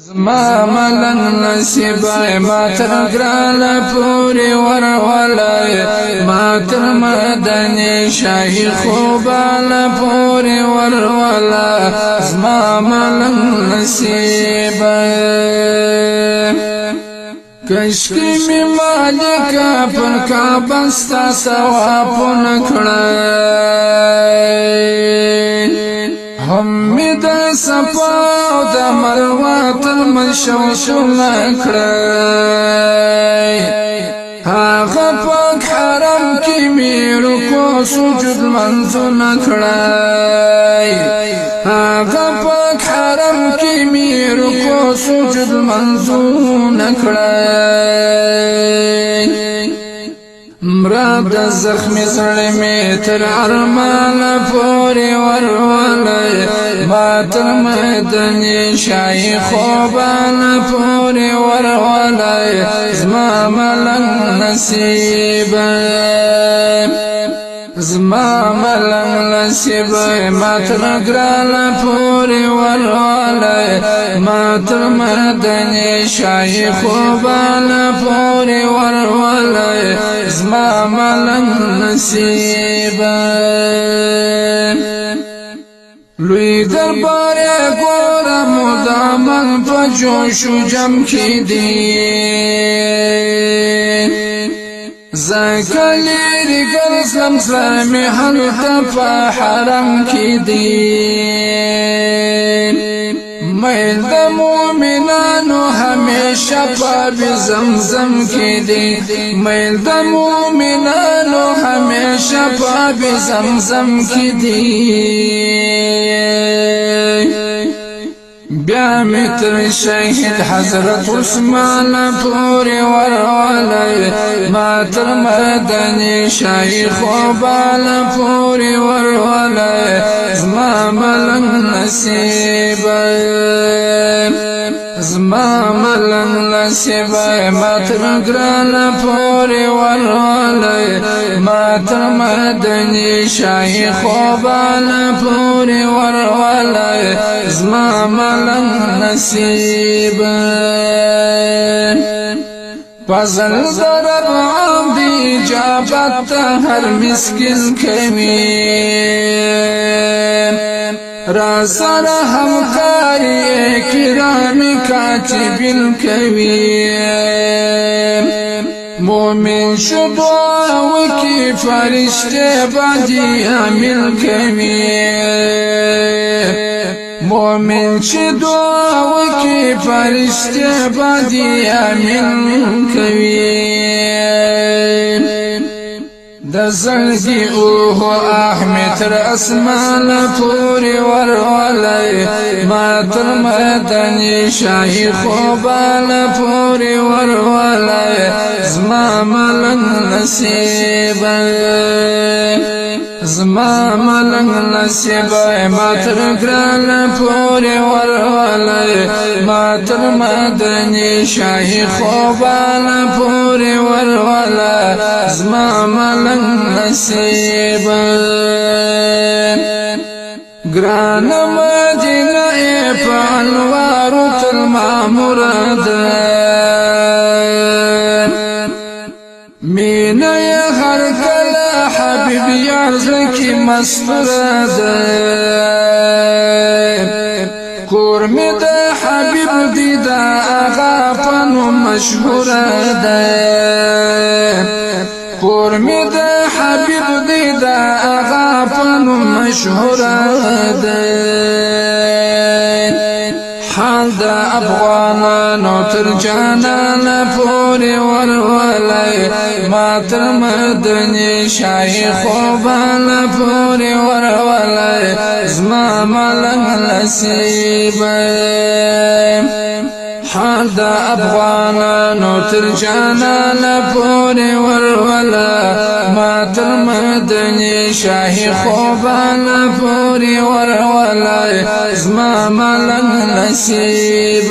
زما ملنګ نصیب، ما تر ګران پوری ورولای، ما تر مدني شاهي خوبان پوری وروالا، زما ملنګ نصیب. کشکی می مالک پر کعبه ستا ثواب نکړه، هم می د صفا او د مروه تر مشوش نکړه، هغه پاک حرم کې می رکوع سجود منځ نکړه، هغه پاک حرم کې می رکوع سجود منځ نکړه. مراد زخم زړه می تر ارمان پوری ورولای، ما تر مدني شاهي خوبان پوری ورولای، زما ملنګ نصیب، زما ملنګ نصیب. ما تر ګران پوری ورولای، ما تر مدني شاهي خوبان پوری ورولای، زما ملنګ نصیب. لوی دربار ګور مدامن په جوش جم کې دی، زکلی ګرځم زړه مې هلته په حرم کې دی. میل د مؤمنانو همیشه په زمزم کې دی، میل د مؤمنانو همیشه په زمزم کې دی. بیا می تر شهید حضرت عثمان پوری ورولای، ما تر مدني شاهي خوبان پوری ورولای، زما ملنګ نصیب، زما ملنګ نصیب. ما تر ګران پوری ورولای، ما تر مدني شاهي خوبان پوری ورولای، زما ملنګ نصیب. فضل درب عام دی، اجابت هر مسکین کوي، را سره همکاری کرام کاتبین کوي. مومن شو دعا وکي، فرشته باندې عمل کوي. مومن چې دعا وکي، فرشته باندې عمل کوي. د زړګي اوه احمد تر اسمان پوری ورولای، ما تر مدني شاهي خوبان پوری ورولای، زما ملنګ نصیب، زما ملنګ نصیب. ما تر ګران پوری ورولای، ما تر مدني شاهي خوبان پوری ورولای، زما ملنګ نصیب. ګران مدینه په انوار تل مامور ده، مینه هر کله حبیب یار زکی مستور ده. کور می د حبیب دی، دا هغه پنو مشهور ده. کور می د حبیب دی، دا هغه پنو مشهور ده. حال د افغانانو تر جانان پوری ورولای، ما تر مدني شاهي خوبان پوری ورولای، زما ملنګ نصیب. حال د افغانانو تر جانان پوری وروالا، ما تر مدني شاهي خوبان پوری وروالا، زما ملنګ نصیب.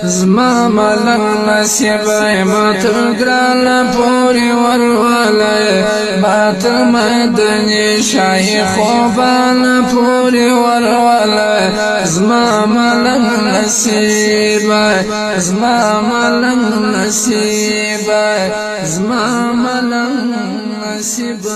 زما ملنګ نصیب، ما تر ګران پوری ورولای، ما تر مدني شاهي خوبان پوری ورولای. زما ملنګ نصیب، زما ملنګ نصیب، زما ملنګ نصیب.